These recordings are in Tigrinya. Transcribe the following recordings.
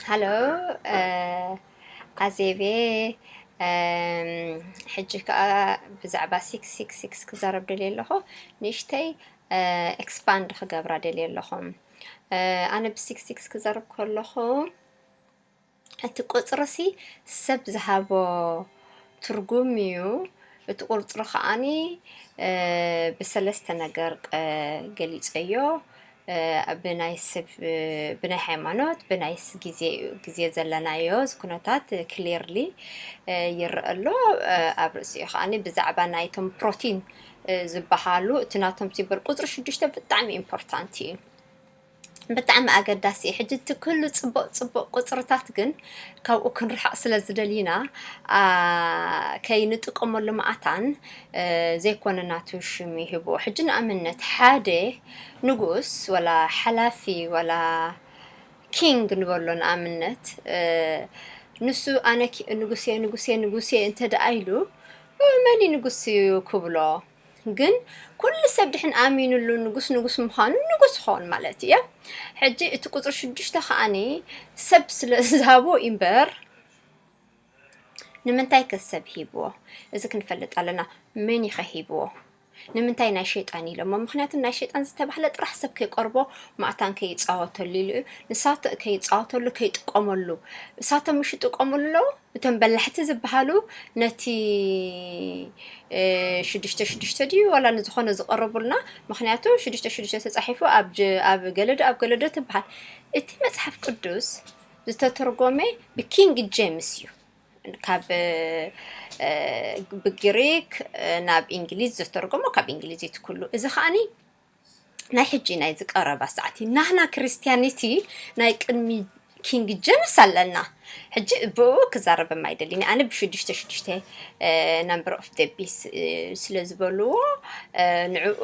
ሃሎ፣ ኣዜቤ። ሕጂ ከዓ ብዛዕባ ሲክስ ሲክስ ሲክስ ክዛረብ ደልየ ኣለኹ። ንእሽተይ ኤክስፓንድ ክገብራ ደልየ ኣለኹ። ኣነ ብሲክስ ሲክስ ክዛረብ ከለኹ፣ እቲ ቁፅርሲ ሰብ ዝሃቦ ትርጉም እዩ። እቲ ቁፅሪ ከዓኒ ብሰለስተ ነገር ገሊፀዮ። ብናይ ሰብ፣ ብናይ ሃይማኖት፣ ብናይ ግዜ፣ ግዜ ዘለናዮ ኩነታት ክሊርሊ ይረአ ኣሎ። ኣብ ርእሲኡ ከዓኒ ብዛዕባ ናይቶም ፕሮቲን ዝበሃሉ፣ እቲ ናቶም ሲምቦል ቁፅሪ ሽዱሽተ ብጣዕሚ ኢምፖርታንት እዩ። ብጣዕሚ ኣገዳሲ እዩ። ሕጂ እቲ ኩሉ ፅቡቕ ፅቡቕ ቁፅርታት ግን ካብኡ ክንርሕቕ ስለ ዝደሊና፣ ከይንጥቀመሉ መዓታን ዘይኮነ ናቱ ሽም ይህብዎ። ሕጂ ንኣብነት ሓደ ንጉስ ወላ ሓላፊ ወላ ኪንግ ንበሎ ንኣብነት፣ ንሱ ኣነ ንጉሴ ንጉሴ ንጉሴ እንተ ደኣ ኢሉ፣ መን ንጉስ እዩ ክብሎ? ግን ኩሉ ሰብ ድሕን ኣሚኑሉ ንጉስ ንጉስ ምዃኑ ንጉስ ይኸውን ማለት እዩ። ሕጂ እቲ ቁፅሪ ሽዱሽተ ከዓኒ ሰብ ስለ ዝሃቦ እምበር ንምንታይ ከ ሰብ ሂብዎ? እዚ ክንፈልጥ ኣለና። መን ይኸ ሂብዎ? ንምንታይ ናይ ሸይጣን ኢሎሞ? ምክንያቱ ናይ ሸይጣን ዝተባህለ ጥራሕ ሰብ ከይቀርቦ፣ ማእታን ከይፃወተሉ ኢሉ እዩ። ንሳቶ ከይፃወተሉ፣ ከይጥቀመሉ። እሳቶም ምሽ ይጥቀሙሉ ኣለዉ። እቶም በላሕቲ ዝበሃሉ ነቲ ሽዱሽተ ሽዱሽተ ድዩ ዋላ ንዝኾነ ዝቐረቡልና? ምክንያቱ ሽዱሽተ ሽዱሽተ ተፃሒፉ ኣብ ገለዶ ኣብ ገለዶ ትበሃል። እቲ መፅሓፍ ቅዱስ ዝተተርጎመ ብኪንግ ጄምስ እዩ። ካብ ብግሪክ ናብ እንግሊዝ ዝተርጎሞ፣ ካብ እንግሊዝ እቲ ኩሉ። እዚ ከዓኒ ናይ ሕጂ ናይ ዝቀረባ ሰዓቲ ናህና ክርስቲያኒቲ ናይ ቅድሚ ኪንግ ጀምስ ኣለና። ሕጂ ብኡ ክዛረበም ኣይደልን። ኣነ ብሽዱሽተ ሽዱሽተ ናምበር ኦፍ ደ ቢስ ስለ ዝበልዎ፣ ንዕኡ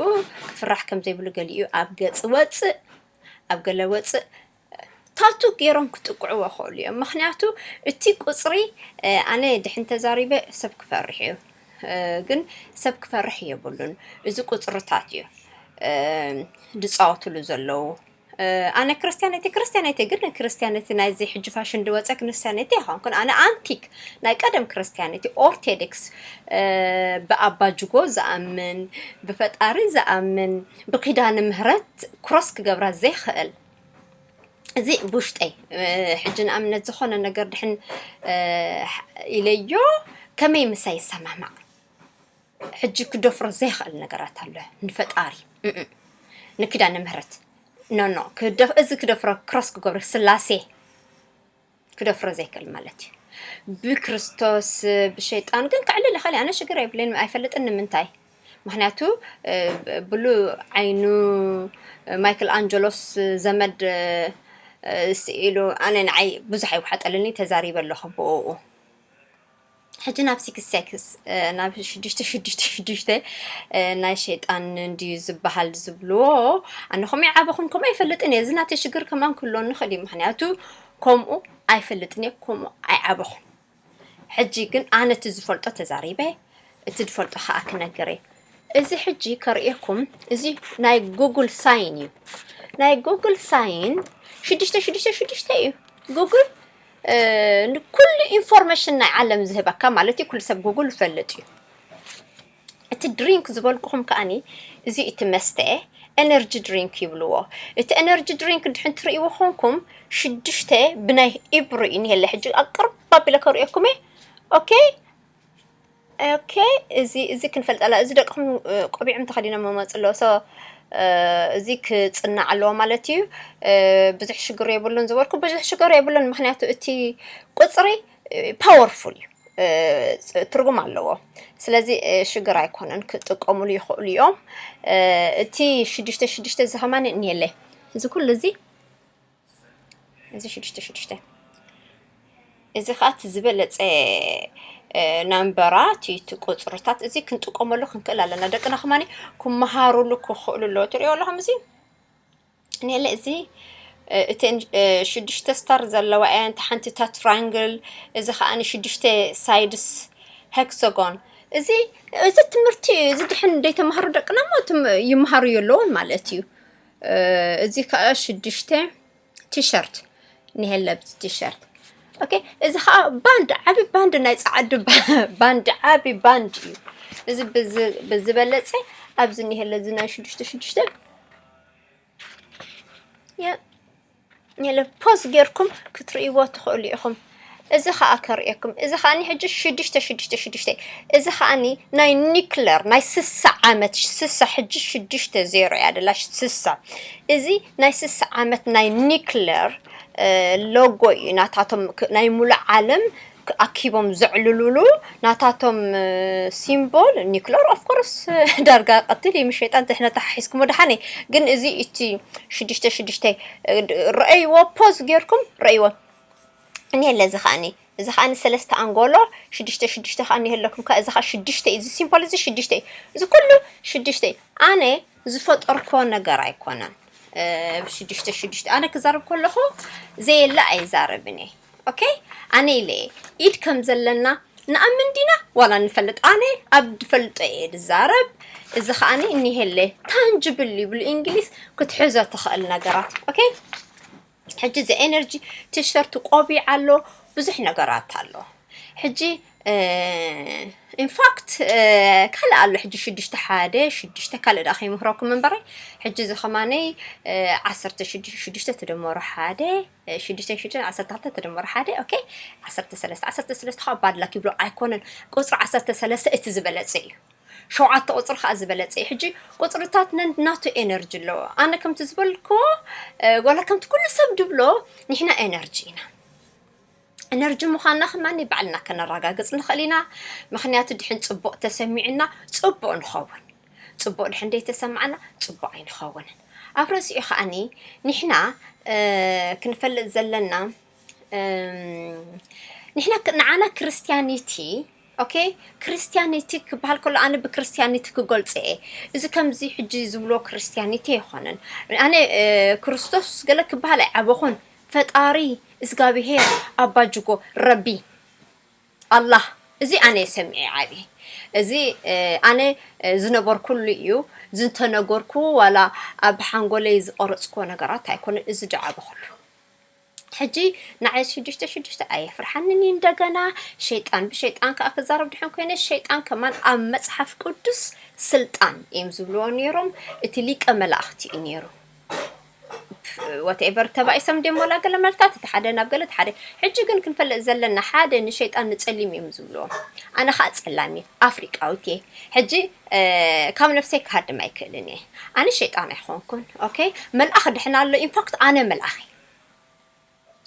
ክፍራሕ ከም ዘይብሉ ገሊኡ ኣብ ገጽ ወጽእ፣ ኣብ ገለ ወጽእ ታቱ ገይሮም ክጥቅዕዎ ይኽእሉ እዮም። ምክንያቱ እቲ ቁጽሪ ኣነ ድሕን ተዛሪበ ሰብ ክፈርሕ እዩ። ግን ሰብ ክፈርሕ የብሉን። እዚ ቁጽርታት እዩ ድጻወትሉ ዘለዉ። ኣነ ክርስትያነቲ ክርስትያነቲ ግን ክርስትያነቲ ናይዚ ሕጂ ፋሽን ድወፀ ክርስትያነቲ ኣይኮንኩን። ኣነ ኣንቲክ ናይ ቀደም ክርስትያነቲ ኦርቶዶክስ፣ ብኣባጅጎ ዝኣምን፣ ብፈጣሪ ዝኣምን፣ ብኪዳነ ምህረት ክሮስ ክገብራ ዘይኽእል፣ እዚ ብውሽጠይ ሕጂ ንኣብነት ዝኾነ ነገር ድሕን ኢለዮ ከመይ ምሳይ ይሰማማዕ? ሕጂ ክደፍሮ ዘይኽእል ነገራት ኣሎ ንፈጣሪ፣ ንኪዳነ ምህረት። ኖ ኖ፣ እዚ ክደፍሮ ክሮስ ክገብሮ ስላሴ ክደፍሮ ዘይክእል ማለት እዩ። ብክርስቶስ ብሸይጣን ግን ከዕልል ይኽእል። ኣነ ሽግር የብለይን፣ ኣይፈልጥን ንምንታይ። ምክንያቱ ብሉ ዓይኑ ማይክል ኣንጀሎስ ዘመድ ስኢሉ ኣነ ንዓይ ብዙሕ ኣይወሓጠልኒ፣ ተዛሪበ ኣለኹ ብኡ። ሕጂ ናብ ሲክስ ሲክስ ናብ ሽዱሽተ ሽዱሽተ ሽዱሽተ ናይ ሸይጣን እንድዩ ዝበሃል ዝብልዎ። ኣነ ከምኡ ይዓበኹን ከምኡ ኣይፈልጥን እየ። እዚ ናተይ ሽግር ከማን ክህልወኒ ይኽእል እዩ፣ ምክንያቱ ከምኡ ኣይፈልጥን እየ፣ ከምኡ ኣይዓበኹን። ሕጂ ግን ኣነ እቲ ዝፈልጦ ተዛሪበ፣ እቲ ዝፈልጦ ከዓ ክነግር እየ። እዚ ሕጂ ከርእየኩም፣ እዚ ናይ ጉግል ሳይን እዩ። ናይ ጉግል ሳይን ሽዱሽተ ሽዱሽተ ሽዱሽተ እዩ። ጉግል ንኩሉ ኢንፎርሜሽን ናይ ዓለም ዝህበካ ማለት እዩ። ኩሉ ሰብ ጉግል ዝፈልጥ እዩ። እቲ ድሪንክ ዝበልኩኹም ከዓኒ እዚ እቲ መስተ ኤነርጂ ድሪንክ ይብልዎ። እቲ ኤነርጂ ድሪንክ ድሕን ትርእይዎ ኾንኩም ሽዱሽተ ብናይ ኢብሩ እዩ ንሄለ። ሕጂ ኣቅርብ ኣቢለ ከርእየኩም እየ። ኦኬ ኦኬ፣ እዚ እዚ ክንፈልጠላ፣ እዚ ደቅኹም ቆቢዖም ተኸዲኖም መመፁ ኣለዎ። ሶ እዚ ክፅናዕ ኣለዎ ማለት እዩ። ብዙሕ ሽግር የብሉን ዝበልኩ ብዙሕ ሽግር የብሉን፣ ምክንያቱ እቲ ቁፅሪ ፓወርፉል እዩ፣ ትርጉም ኣለዎ። ስለዚ ሽግር ኣይኮነን፣ ክጥቀሙሉ ይኽእሉ እዮም። እቲ ሽዱሽተ ሽዱሽተ እዚ ከማን እኒየለ፣ እዚ ኩሉ እዚ እዚ ሽዱሽተ ሽዱሽተ እዚ ከዓ እቲ ዝበለፀ ናምበራት እዩ፣ እቲ ቁፅርታት እዚ ክንጥቀመሉ ክንክእል ኣለና። ደቅና ከማኒ ክመሃሩሉ ክኽእሉ ኣለዎ። ትሪኦ ኣለኹም እዚ ኔለ እዚ እተን ሽዱሽተ ስታር ዘለዋ እያ። እንተ ሓንቲ እታ ትራንግል፣ እዚ ከዓ ንሽዱሽተ ሳይድስ ሄክሳጎን። እዚ እዚ ትምህርቲ እዩ። እዚ ድሕን ደይተማሃሩ ደቅና ሞ ይመሃሩ የለውን ማለት እዩ። እዚ ከዓ ሽዱሽተ ቲሸርት ኒሀለ ብቲ ቲሸርት። ኦኬ፣ እዚ ከዓ ባንድ፣ ዓቢ ባንድ፣ ናይ ጸዓዱ ባ-፣ ባንድ፣ ዓቢ ባንድ እዩ። እዚ ብዝ-፣ ብዝበለጸ ኣብዚ ኒሀለ፣ እዚ ናይ ሽዱሽተ ሽዱሽተ፣ የ-፣ ኒሀለ ፖዝ ጌርኩም ክትርእይዎ ትኽእሉ ኢኹም። እዚ ከዓ ከርእየኩም። እዚ ከዓ ሕጂ ሽዱሽተ ሽዱሽተ ሽዱሽተ። እዚ ከዓ ናይ ኒክለር ናይ ስሳ ዓመት፣ ስሳ፣ ሕጂ ሽዱሽተ ዜሮ እያ ደላ፣ ስሳ። እዚ ናይ ስሳ ዓመት ናይ ኒክለር፣ እ፣ ሎጎ እዩ። ናታቶም ክ-፣ ናይ ሙሉእ ዓለም ክ-፣ ኣኪቦም ዘዕልሉሉ ናታቶም፣ እ፣ ሲምቦል ኒክለር። ኦፍ ኮርስ፣ ዳርጋ ቀትል እዩ። ምስ ሸይጣን ትሕነ ተሓሒዝኩሞ ደሓነ። ግን እዚ እቲ ሽዱሽተ ሽዱሽተ፣ እ፣ ድ-፣ ረኣይዎ፣ ፖዝ ጌርኩም ረኣይዎ። እኔ ለዚ ከኣኒ፣ እዚ ከኣኒ ሰለስተ ኣንጎሎ፣ ሽዱሽተ ሽዱሽተ ከኣኒ ኣለኩም። ከ-፣ እዚ ከኣ ሽዱሽተ እዩ። እዚ ሲምቦል እዚ ሽዱሽተ እዩ። እዚ ኩሉ ሽዱሽተ እዩ። ኣነ ዝፈጠርኮ ነገር ኣይኮነን። እ፣ ሽዱሽተ ሽዱሽተ ኣነ ክዛረብ ከለኹ ዘየለ ኣይዛረብን እየ። ኦኬ? ኣነ ኢለ እየ። ኢድ ከም ዘለና ንኣምን ዲና ዋላ ንፈልጥ? ኣነ ኣብ ድፈልጦ እየ ድዛረብ። እዚ ከኣኒ እኒሄለ ታንጅብል ይብሉ እንግሊዝ፣ ክትሕዞ ትኽእል ነገራት። ኦኬ? ሕጂ እዚ ኤነርጂ ቲሸርት፣ ቆቢዕ ኣሎ፣ ብዙሕ ነገራት ኣሎ። ሕጂ፣ እ፣ ኢንፋክት፣ እ፣ ካልእ ኣሎ። ሕጂ ሽዱሽተ ሓደ፣ ሽዱሽተ ካልእ ደኣ ከይምህረኩም እምበረይ። ሕጂ እዚ ከማነይ፣ እ፣ ዓሰርተ ሽዱሽተ፣ ሽዱሽተ ተደመሩ ሓደ፣ እ፣ ሽዱሽተ ሽዱሽተ፣ ዓሰርተ ክልተ ተደመሩ ሓደ፣ ኦኬ፣ ዓሰርተ ሰለስተ። ዓሰርተ ሰለስተ ከዓ ባድ ላክ ይብሎ ኣይኮነን። ቁጽሪ ዓሰርተ ሰለስተ እቲ ዝበለጸ እዩ። ሸውዓተ ቁጽሪ ከዓ ዝበለጸ እዩ። ሕጂ ቁጽርታት ነናቱ ኤነርጂ ኣለዎ። ኣነ ከምቲ ዝበልክዎ፣ እ፣ ዋላ ከምቲ ኩሉ ሰብ ድብሎ፣ ንሕና ኤነርጂ ኢና። ኤነርጂ ምዃንና ከማኒ ባዕልና ከነረጋግጽ ንኽእል ኢና። ምኽንያቱ ድሕን ጽቡቕ ተሰሚዑና ጽቡቕ ንኸውን። ጽቡቕ ድሕን ዘይተሰማዕና ጽቡቕ ኣይንኸውንን። ኣብ ርእሲኡ ከኣኒ ንሕና፣ እ፣ ክንፈልጥ ዘለና፣ እም፣ ንሕና ክ-፣ ንዓና ክርስትያኒቲ፣ ኦኬ፣ ክርስትያኒቲ ክበሃል ከሎ ኣነ ብክርስትያኒቲ ክገልጾ እየ። እዚ ከምዚ ሕጂ ዝብሎ ክርስትያኒቲ ኣይኮነን። ኣነ፣ እ፣ ክርስቶስ ገለ ክበሃል ኣይዓበኹን። ፈጣሪ፣ እዝጋብሄር፣ ኣባጅጎ፣ ረቢ፣ ኣላህ፣ እዚ ኣነ ሰሚዐ ዓብየ። እዚ፣ እ፣ ኣነ፣ እ፣ ዝነበርኩሉ እዩ። ዝተነገርኩ ዋላ ኣብ ሓንጎለይ ዝቐረጽኩዎ ነገራት ኣይኮነን። እዚ ደዓበኹሉ። ሕጂ ንዓይ ሽዱሽተ ሽዱሽተ ኣየፍርሓንን እዩ። እንደገና ሸይጣን ብሸይጣን ከኣ ክዛረብ ድሕን ኮይነ፣ ሸይጣን ከማን ኣብ መጽሓፍ ቅዱስ ስልጣን እዮም ዝብልዎ ነይሮም። እቲ ሊቀ መላእኽቲ እዩ ነይሩ። ወትኤቨር ተባኢሶም ድዮም ወላ ገለ መልታት፣ እቲ ሓደ ናብ ገለ፣ እቲ ሓደ። ሕጂ ግን ክንፈልጥ ዘለና፣ ሓደ ንሸይጣን ንጸሊም እዮም ዝብልዎ። ኣነ ኸኣ ጸላም እየ፣ ኣፍሪቃዊት እየ። ሕጂ፣ እ፣ ካብ ነብሰይ ክሃድም ኣይክእልን እየ። ኣነ ሸይጣን ኣይኾንኩን። ኦኬ? መልኣኽ ድሕን ኣሎ። ኢንፋክት ኣነ መልኣኽ እየ።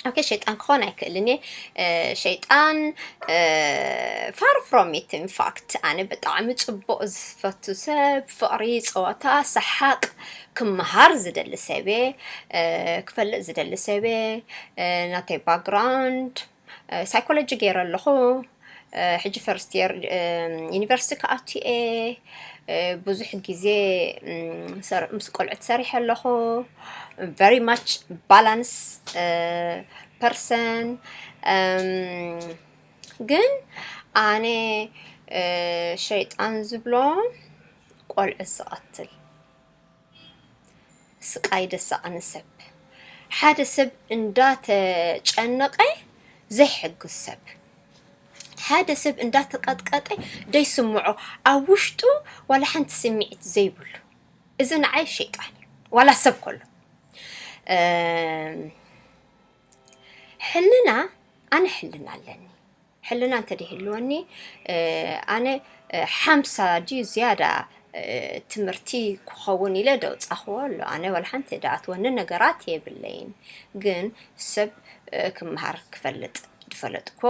ኦኬ፣ ሸይጣን ክኾን ኣይክእልን እየ። እ፣ ሸይጣን፣ እ፣ far from it። ኢንፋክት ኣነ ብጣዕሚ ጽቡቕ ዝፈቱ ሰብ፣ ፍቕሪ፣ ጸወታ፣ ሰሓቕ፣ ክመሃር ዝደሊ ሰብ እየ። እ፣ ክፈልጥ ዝደሊ ሰብ እየ። እ፣ ናተይ ባክግራውንድ፣ እ፣ ሳይኮሎጂ ገይረ ኣለኹ። እ፣ ሕጂ ፈርስት የር፣ እ፣ ዩኒቨርሲቲ ክኣቱ እየ። እ፣ ብዙሕ ግዜ፣ እም፣ ሰር-፣ ምስ ቆልዑት ሰሪሐ ኣለኹ። Very much balance፣ እ፣ ፐርሰን። እም፣ ግን ኣነ፣ እ፣ ሸይጣን ዝብሎ ቆልዑት ዝቐትል፣ ስቃይ ደሳቕን ሰብ፣ ሓደ ሰብ እንዳተጨነቐ ዘይሕግዝ ሰብ፣ ሓደ ሰብ እንዳተቀጥቀጠ ደይስምዖ፣ ኣብ ውሽጡ ዋላ ሓንቲ ስምዒት ዘይብሉ፣ እዚ ንዓይ ሸይጣን እዩ። ዋላ ሰብ ከሎ፣ እም፣ ሕልና፣ ኣነ ሕልና ኣለኒ። ሕልና እንተደይህልወኒ፣ እ፣ ኣነ፣ እ፣ ሓምሳ ድዩ ዝያዳ፣ እ፣ ትምህርቲ ክኸውን ኢለ ደውጻኽዎ ኣሎ። ኣነ ዋላ ሓንቲ ደኣትወኒ ነገራት የብለይን። ግን ሰብ፣ እ፣ ክመሃር ክፈልጥ፣ ዝፈለጥኮ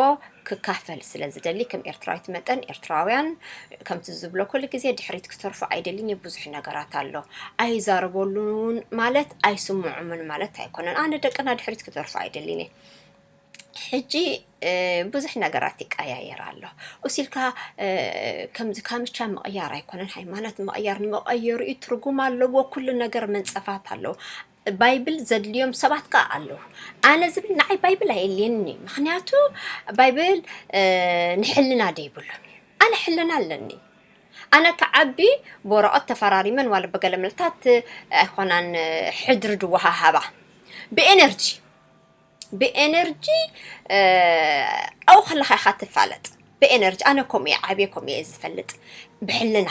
ክካፈል ስለ ዝደሊ፣ ከም ኤርትራዊት መጠን፣ ኤርትራውያን ከምቲ ዝብሎ ኩሉ ግዜ ድሕሪት ክተርፉ ኣይደልን እየ። ብዙሕ ነገራት ኣሎ። ኣይዛረበሉን ማለት ኣይስምዑምን ማለት ኣይኮነን። ኣነ ደቅና ድሕሪት ክተርፉ ኣይደልን እየ። ሕጂ፣ እ፣ ብዙሕ ነገራት ይቀያየር ኣሎ። እሱ ኢልካ፣ እ፣ ከምዚ ካምቻ ምቕያር ኣይኮነን፣ ሃይማኖት ምቕያር፣ ንመቐየሪኡ ትርጉም ኣለዎ። ኩሉ ነገር መንጸፋት ኣለዎ። ባይብል ዘድልዮም ሰባት ከኣ ኣለዉ። ኣነ ዝብል ንዓይ ባይብል ኣየድልየንን እዩ። ምኽንያቱ ባይብል፣ እ፣ ንሕልና ደይብሉን እዩ። ኣነ ሕልና ኣለኒ። ኣነ ክዓቢ ብወረቐት ተፈራሪመን ዋላ ብገለ መልታት ኣይኮናን፣ እ፣ ሕድሪ ድወሃሃባ። ብኤነርጂ ብኤነርጂ ኣብኡ ከለኻ ኢኻ ትፋለጥ። ብኤነርጂ ኣነ ከምኡ እየ ዓብየ ከምኡ እየ ዝፈልጥ። ብሕልና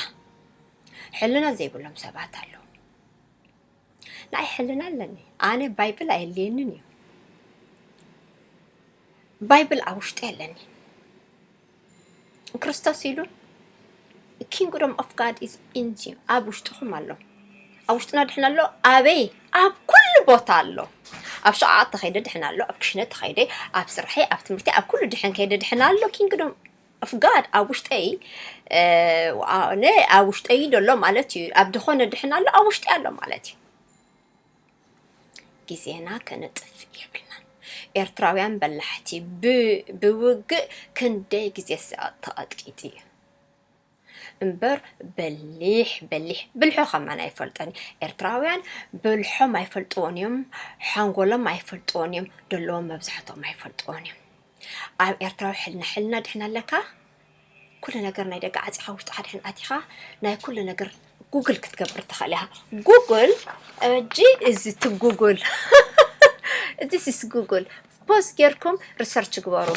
ሕልና ዘይብሎም ሰባት ኣለዉ። ንዓይ ሕልና ኣለኒ። ኣነ ባይብል ኣየድልየንን እዩ። ባይብል ኣብ ውሽጢ ኣለኒ። ክርስቶስ ኢሉ Kingdom of God is in you ኣብ ውሽጥኹም ኣሎ። ኣብ ውሽጥና ድሕን ኣሎ። ኣበይ? ኣብ ኩሉ ቦታ ኣሎ። ኣብ ሸቓቕ ተኸይደ ድሕን ኣሎ። ኣብ ክሽነ ተኸይደ፣ ኣብ ስርሐይ፣ ኣብ ትምህርቲ፣ ኣብ ኩሉ ድሕን ከይደ ድሕን ኣሎ። Kingdom of God ኣብ ውሽጠይ ነ ኣብ ውሽጠይ ደሎ ማለት እዩ። ኣብ ዝኾነ ድሕን ኣሎ ኣብ ውሽጢ ኣሎ ማለት እዩ። ግዜና ከነጥፍ የብልናን። ኤርትራውያን በላሕቲ ብውግእ ክንደይ ግዜ ተቐጥቂጡ እዩ እምበር በሊሕ በሊሕ ብልሑ ከማን ኣይፈልጦን። ኤርትራውያን ብልሖም ኣይፈልጥዎን እዮም፣ ሓንጎሎም ኣይፈልጥዎን እዮም፣ ደለዎም መብዛሕትኦም ኣይፈልጥዎን እዮም። ኣብ ኤርትራዊ ሕልና ሕልና ድሕን ኣለካ። ኩሉ ነገር ናይ ደገ ዓፂኻ ውሽጥኻ ድሕን ኣቲኻ ናይ ኩሉ ነገር ጉግል ክትገብር ትኽእል ኢኻ። ጉግል እጂ እዚ እቲ ጉግል እዚ ሲስ ጉግል ፖዝ ጌርኩም ሪሰርች ግበሩ።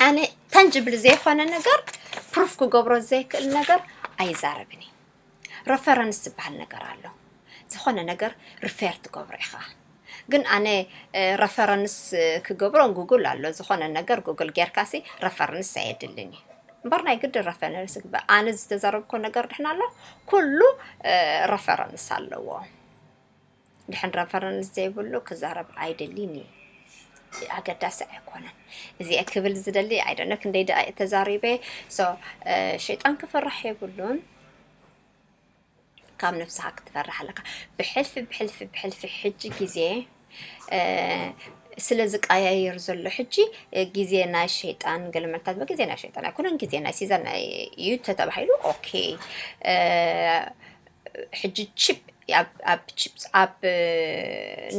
ኣነ ታንጅብል ዘይኮነ ነገር ፕሩፍ ክገብሮ ዘይክእል ነገር ኣይዛረብን እየ። ረፈረንስ ዝበሃል ነገር ኣሎ። ዝኾነ ነገር ሪፌር ትገብሮ ኢኻ። ግን ኣነ ረፈረንስ ክገብሮ ጉግል ኣሎ። ዝኾነ ነገር ጉግል ጌርካሲ ረፈረንስ ኣየድልን እዩ። እምበር ናይ ግድን ረፈረንስ ግበር። ኣነ ዝተዛረብኮ ነገር ድሕን ኣሎ ኩሉ ረፈረንስ ኣለዎ። ድሕን ረፈረንስ ዘይብሉ ክዛረብ ኣይደልን እዩ። ኣገዳሲ ኣይኮነን። እዚኣ ክብል ዝደሊ ኣይደነ ክንደይ ደኣ ተዛሪበ። ሶ ሸይጣን ክፈራሕ የብሉን። ካብ ነብስኻ ክትፈርሕ ኣለካ። ብሕልፊ ብሕልፊ ብሕልፊ ሕጂ ግዜ ስለ ዝቀያየር ዘሎ ሕጂ ግዜ ናይ ሸይጣን ገለመልታት ግዜ ናይ ሸይጣን ኣይኮነን፣ ግዜ ናይ ሲዛን እዩ ተተባሂሉ። ኦኬ ሕጂ ቺፕ ኣብ ቺፕስ ኣብ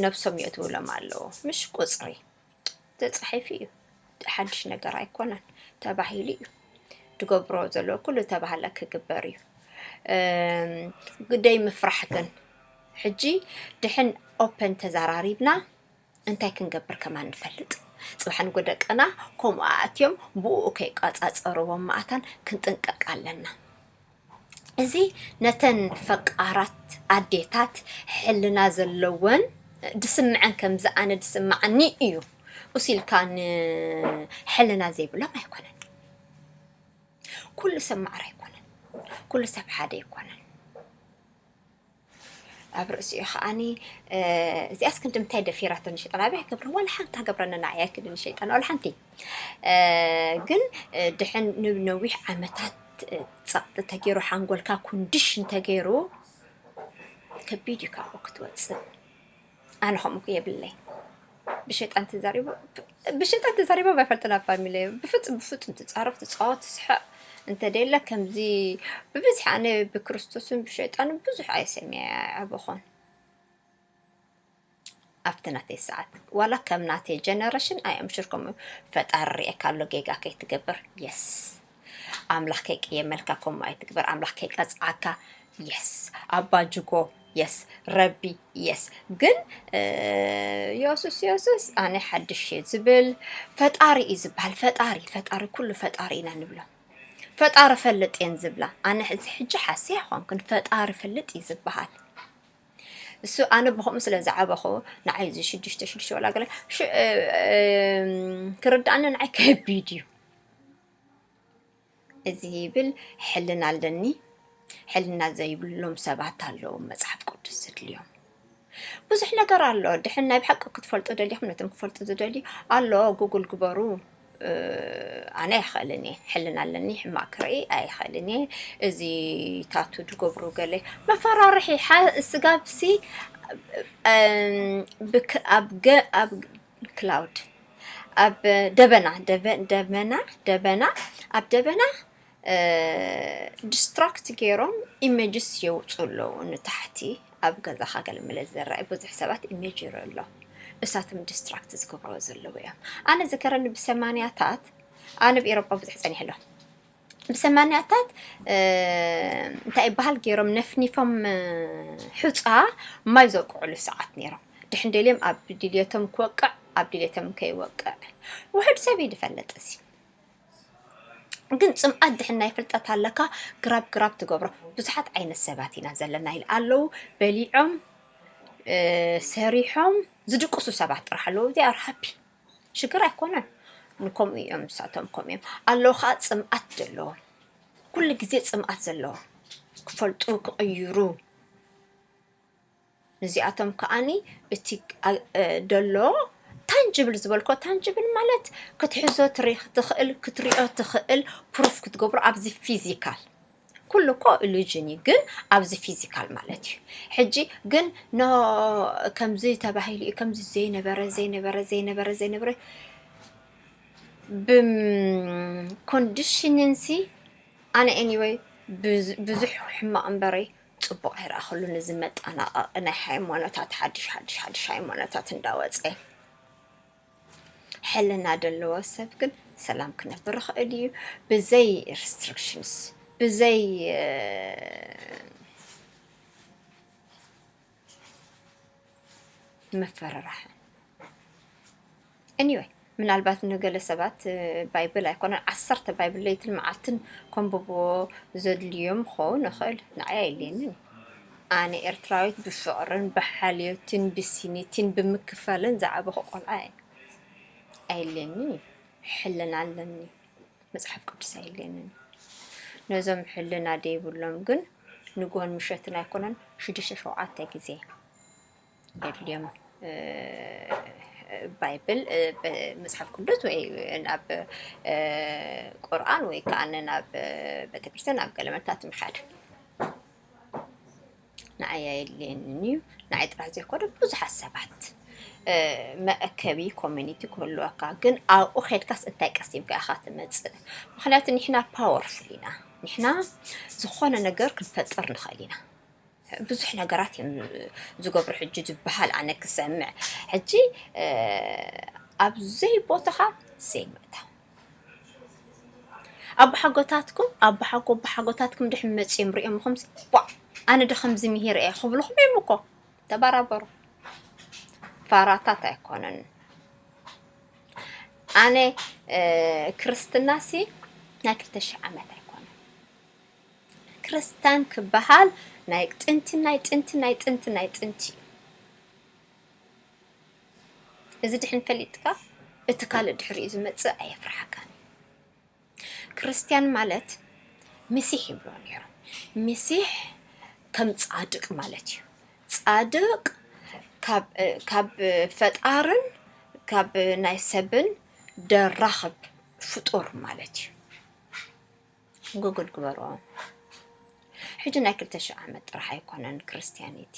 ነብሶም የእትውሎም ኣለዉ። ምሽ ቁፅሪ ተፃሒፉ እዩ። ሓድሽ ነገር ኣይኮነን፣ ተባሂሉ እዩ። ድገብሮ ዘለዎ ኩሉ ተባህለ ክግበር እዩ። ግደይ ምፍራሕ ግን ሕጂ ድሕን ኦፐን ተዛራሪብና እንታይ ክንገብር ከማን ንፈልጥ። ፅባሕ ንጎ ደቅና ከምኡ ኣእትዮም ብኡ ከይቋፃፀርዎም መኣታን ክንጥንቀቅ ኣለና። እዚ ነተን ፈቃራት ኣዴታት ሕልና ዘለወን ድስምዐን ከምዚ ኣነ ድስምዓኒ እዩ ኡሲልካ ንሕልና ዘይብሎም ኣይኮነን። ኩሉ ሰብ ማዕረ ኣይኮነን። ኩሉ ሰብ ሓደ ኣይኮነን። ኣብ ርእሲኡ ከዓኒ እዚኣስ ክንዲ ምንታይ ደፊራቶ ንሸይጣን ኣበይ ክገብሮ ዋላ ሓንቲ ሃገብረና ንዓይ ኣይክድን ሸይጣን ዋላ ሓንቲ። ግን ድሕን ንነዊሕ ዓመታት ጸቕጢ ተገይሩ ሓንጎልካ ኩንድሽ እንተገይሩ ከቢድ እዩ ካብኡ ክትወፅእ። ኣነ ከምኡ የብለይ። ብሸይጣን ተዛሪቡ ብሸይጣን ተዛሪቦም ኣይፈልጥን ኣብ ፋሚሊ ብፍፁም ብፍፁም ትፃረፍ ትፃወት ትስሕቕ እንተደለ ከምዚ ብብዝሒ ኣነ ብክርስቶስን ብሸይጣንን ብዙሕ ኣይሰሚዐ ኣይዓበኹን። ኣብቲ ናተይ ሰዓት ዋላ ከም ናተይ ጀነረሽን ኣይ ኣምሽር ከምኡ ፈጣሪ ሪኤካ ኣሎ ጌጋ ከይትገብር የስ ኣምላኽ ከይቅየመልካ ከምኡ ኣይትግበር ኣምላኽ ከይቀፅዓካ የስ ኣባ ጅጎ የስ ረቢ የስ ግን የሱስ የሱስ ኣነ ሓድሽ እየ ዝብል ፈጣሪ እዩ ዝበሃል ፈጣሪ ፈጣሪ ኩሉ ፈጣሪ ኢና ንብሎ ፈጣሪ ፈልጥ እየን ዝብላ ኣነ እዚ ሕጂ ሓስያ ይኾንክን ፈጣሪ ፈልጥ እዩ ዝበሃል እሱ ኣነ ብኸምኡ ስለ ዝዓበኹ ንዓይ እዚ ሽዱሽተ ሽዱሽተ ወላ ገለ ክርድኣኒ ንዓይ ከቢድ እዩ እዚ ይብል ሕልና ኣለኒ ሕልና ዘይብሎም ሰባት ኣለዉ መፅሓፍ ቅዱስ ዘድልዮም ብዙሕ ነገር ኣሎ ድሕን ናይ ብሓቂ ክትፈልጡ ደሊኹም ነቶም ክፈልጡ ዝደልዩ ኣሎ ጉግል ግበሩ ኣነ ኣይኽእልን እየ ሕልና ኣለኒ ሕማቅ ክርኢ ኣይኽእልን እየ እዚ ታቱ ድገብሩ ገለ መፈራርሒ ስጋብሲ ኣብ ክላውድ ኣብ ደበና ደበና ደበና ኣብ ደበና ዲስትራክት ገይሮም ኢሜጅስ የውፁ ኣለዉ ንታሕቲ ኣብ ገዛኻ ገለመለ ዝረኣይ ብዙሕ ሰባት ኢሜጅ ይርኢ ኣሎ እሳቶም ዲስትራክት ዝገብርዎ ዘለዉ እዮም ኣነ ዝከረኒ ብሰማንያታት ኣነ ብኤሮጳ ብዙሕ ፀኒሕ ኣሎ ብሰማንያታት እንታይ ይበሃል ገይሮም ነፍኒፎም ሑፃ ማይ ዘውቅዕሉ ሰዓት ነይሮም ድሕን ደልዮም ኣብ ድልየቶም ክወቅዕ ኣብ ድሌቶም ከይወቅዕ ውሕድ ሰብ እዩ ዝፈልጥ። እዚ ግን ጽምኣት ድሕን ናይ ፍልጠት ኣለካ፣ ግራብ ግራብ ትገብሮ። ብዙሓት ዓይነት ሰባት ኢና ዘለና ኢል ኣለዉ። በሊዖም፣ እ፣ ሰሪሖም ዝድቅሱ ሰባት ጥራሕ ኣለዉ። They are happy። ሽግር ኣይኮነን። ንከምኡ እዮም፣ ንሳቶም ከምኡ እዮም። ኣለዉ ኸዓ ጽምኣት ዘለዎም። ኩሉ ግዜ ጽምኣት ዘለዎም። ክፈልጡ፣ ክቕይሩ። ንዚኣቶም ከዓኒ እቲ ኣ-፣ እ፣ ደሎ ታንጅብል ዝበልኮ፣ ታንጅብል ማለት ክትሕዞ ትሪ-፣ ትኽእል፣ ክትሪኦ ትኽእል፣ ፕሩፍ ክትገብሮ ኣብዚ ፊዚካል። ኩሉ እኮ ኢሉዥን እዩ፣ ግን ኣብዚ ፊዚካል ማለት እዩ። ሕጂ ግን ኖ፣ ከምዚ ተባሂሉ እዩ፣ ከምዚ ዘይነበረ፣ ዘይነበረ፣ ዘይነበረ፣ ዘይነበረ፣ ብም-፣ ኮንዲሽኒንሲ ኣነ ኤኒወይ ብዙ-፣ ብዙሕ ሕማቕ እምበረይ ጽቡቕ ኣይረኣኹሉን። እዚ መጠናቐቒ ናይ ሃይማኖታት ሓድሽ፣ ሓድሽ፣ ሓድሽ ሃይማኖታት እንዳወጸ ሕልና ዘለዎ ሰብ ግን ሰላም ክነብር ይኽእል እዩ። ብዘይ ሪስትሪክሽንስ፣ ብዘይ፣ እ፣ መፈራርሒ። ኤኒወይ፣ ምናልባት ንገለ ሰባት፣ እ፣ ባይብል ኣይኮነን፣ ዓሰርተ ባይብል ለይትን መዓልትን ከንብብዎ ዘድልዮም ክኸውን ይኽእል። ንዓይ ኣየድልየንን እዩ። ኣነ ኤርትራዊት ብፍቕርን ብሓልዮትን ብሲኒቲን ብምክፋልን ዝዓበኹ ቆልዓ እየ። ኣየድልየንን እዩ። ሕልና ኣለኒ። መጽሓፍ ቅዱስ ኣየድልየንን እዩ። ነዞም ሕልና ደይብሎም ግን ንግሆን ምሸትን ኣይኮነን፣ ሽዱሽተ ሸውዓተ ግዜ የድልዮም፣ እ፣ ባይብል፣ እ፣ ብ-፣ መጽሓፍ ቅዱስ ወይ ናብ፣ እ፣ ቁርኣን ወይ ከኣ ናብ፣ እ፣ ቤተክርስትያን ናብ ገለ መታት ምኻድ። ንዓይ ኣየድልየንን እዩ። ንዓይ ጥራሕ ዘይኮነ ብዙሓት ሰባት፣ እ፣ መእከቢ ኮሚኒቲ ክህልወካ፣ ግን ኣብኡ ኸድካስ እንታይ ቀሲምካ ኢኻ ትመጽእ? ምኽንያቱ ንሕና ፓወርፉል ኢና። ንሕና ዝኾነ ነገር ክንፈጥር ንኽእል ኢና። ብዙሕ ነገራት እዮም ዝገብሩ ሕጂ ዝበሃል ኣነ ክሰምዕ። ሕጂ፣ እ፣ ኣብ ዘይቦታኻ ዘይምእታው። ኣቦሓጎታትኩም፣ ኣቦሓጎ ኣቦሓጎታትኩም ድሕን መጺኦም ሪኦምኹምሲ፣ "ዋእ፣ ኣነ ዶ ከምዚ ምሂረ እየ?" ክብልኹም እዮም እኮ። ተበራበሩ። ፋራታት ኣይኮነን። ኣነ፣ እ፣ ክርስትናሲ ናይ ክልተ ሽሕ ዓመት ኣይኮነን። ክርስትያን ክበሃል ናይ ጥንቲ፣ ናይ ጥንቲ፣ ናይ ጥንቲ፣ ናይ ጥንቲ እዩ። እዚ ድሕን ፈሊጥካ፣ እቲ ካልእ ድሕሪኡ ዝመጽእ ኣየፍርሓካን እዩ። ክርስትያን ማለት፣ ሚሲሕ ይብሎ ነይሩ። ሚሲሕ ከም ጻድቅ ማለት እዩ። ጻድቅ ካብ፣ ካብ ፈጣርን ካብ ናይ ሰብን ደራኽብ ፍጡር ማለት እዩ። ጉግል ግበርዎ። ሕጂ ናይ ክልተ ሽሕ ዓመት ጥራሕ ኣይኮነን ክርስትያኒቲ።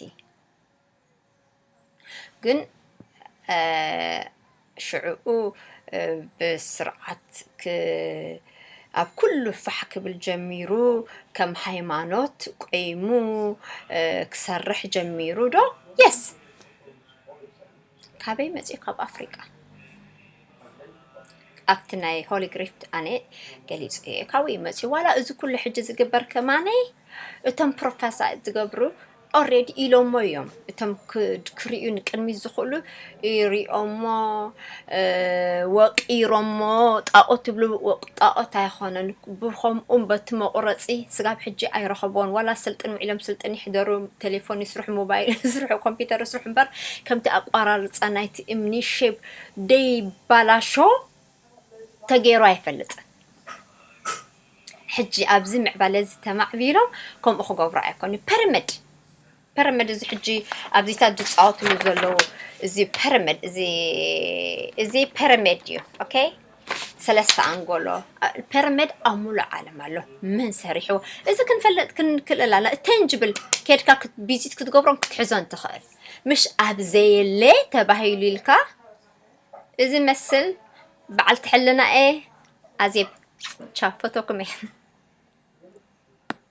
ግን፣ እ፣ ሽዕኡ፣ እ፣ ብስርዓት ክ-፣ ኣብ ኩሉ ፋሕ ክብል ጀሚሩ፣ ከም ሃይማኖት ቆይሙ፣ እ፣ ክሰርሕ ጀሚሩ ዶ? የስ። ካበይ መጺኡ? ካብ ኣፍሪቃ። ኣብቲ ናይ ሆሊ ግሪፍት ኣነ ገሊጸ እየ። ካብኡ እዩ መጺኡ። ዋላ እዚ ኩሉ ሕጂ ዝግበር ከማነይ እቶም ፕሮፌሳይ ዝገብሩ ኦሬዲ ኢሎሞ እዮም። እቶም ክ-፣ ክርእዩ ንቅድሚት ዝኽእሉ ይሪኦሞ፣ እ፣ ወቂሮሞ፣ ጣኦት ትብሉ፣ ወቅ-፣ ጣኦት ኣይኾነን። ብኸምኡም በቲ መቑረጺ ስጋብ ሕጂ ኣይረኸብዎን። ዋላ ስልጥን ውዒሎም ስልጥን ይሕደሩ፣ ቴሌፎን ይስርሑ፣ ሞባይል ይስርሑ፣ ኮምፒውተር ይስርሑ እምበር ከምቲ ኣቋራርጻ ናይቲ እምኒ ሼፕ ደይባላሾ ተገይሩ ኣይፈልጥን። ሕጂ ኣብዚ ምዕባለ እዚ ተማዕቢሎም ከምኡ ክገብሩ ኣይኮኑ። ፐረመድ፣ ፐረመድ እዚ ሕጂ ኣብዚታት ዝጻወትሉ ዘለዉ እዚ ፐረመድ እዚ፣ እዚ ፐረመድ እዩ። ኦኬ፣ ሰለስተ ኣንጎሎ ፐረመድ ኣብ ሙሉእ ዓለም ኣሎ። መን ሰሪሕዎ? እዚ ክንፈልጥ ክንክእል ኣለና። ተንጅብል ኬድካ ክት-፣ ቪዚት ክትገብሮን ክትሕዞን ትኽእል። ምሽ ኣብ ዘየለ ተባሂሉ ኢልካ እዚ መስል በዓልቲ ሕልና እየ። ኣዜብ፣ ቻው፣ ፈተኩም እየ።